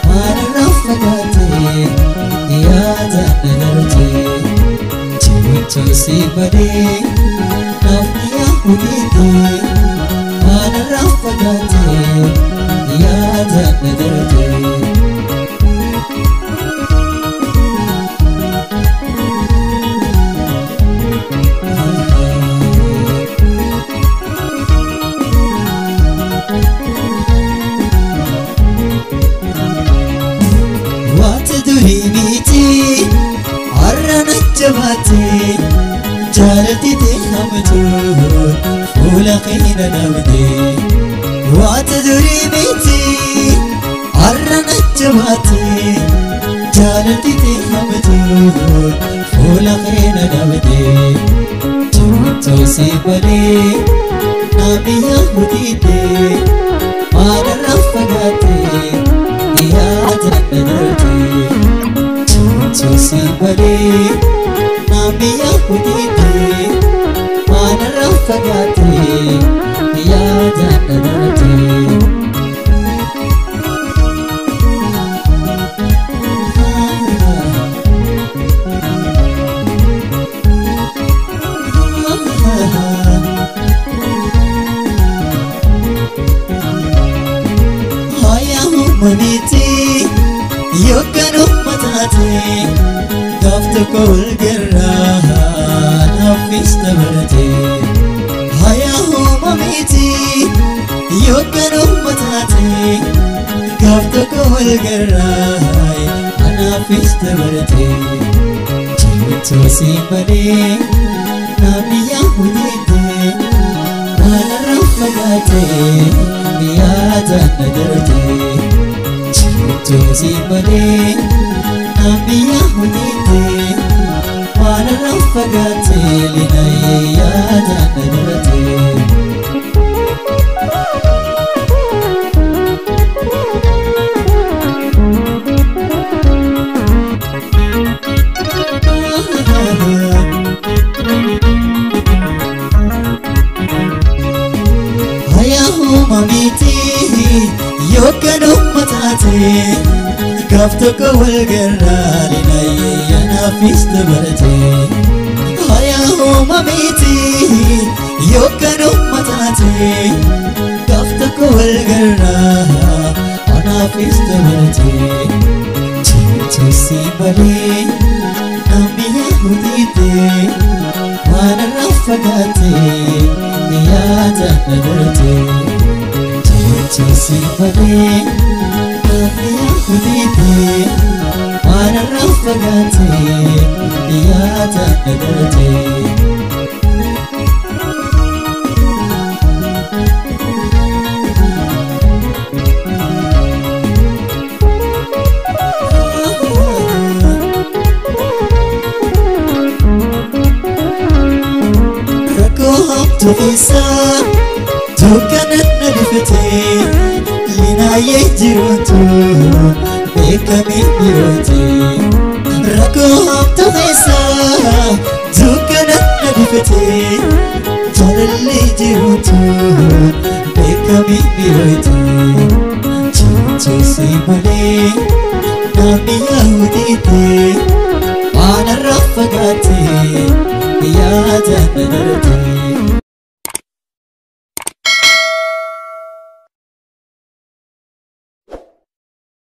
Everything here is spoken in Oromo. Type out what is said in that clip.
Maanarraa fagaatee yaada na darbee Jiruutu si malee naaf mi'aawu didee Maanarraa fagaatee yaada na darbee. Durii har'a na jabaatee jaalalti ta'e hamtu fuula keenya dhabdee. Waanta durii miti har'a na jabaatee jaalalti ta'e hamtu fuula keenya dhabdee. Jirtu si malee naamiyyaa hudhiitee maanarraa fagaatee yaada na darbee. Jirtu si malee naamiyyaa hudhiitee maanarraa fagaatee yaada na darbee. Miti yookaan ummataate gaaf tokko wal garraa naafis dabalate. Hayaa uuma miti yookaan ummataate gaaf tokko wal garraa anaafis dabalate. Jirtu si malee namni yaa'u didee maanarraa fagaatee yaada na darbee. Jirtu si malee namni yaa'u didee maanarraa fagaatee linayee yaada na darbee. Hayaa uuma miti yookaan ummataate gaaf tokko wal garraa linayee anaafis dabalate. Hayaa uuma miti yookaan ummataate gaaf tokko wal garraa anaafis dabalate. Jirtu si malee namni yaa'u didee maanarraa fagaatee yaada na darbee. Jirtu si malee namni yaa'u didee maanarraa fagaatee yaada na darbee. Rakkoo hamtuu keessa dukkana na dhifatee linaayee jiruutu beekamee mi'ootee. Rakkoo hamtuu keessa dukkana na dhifatee jaalalli jiruutu beekamee mi'ootee. Jirtu si malee namni yaa'u didee maanarraa fagaatee yaada na darbee.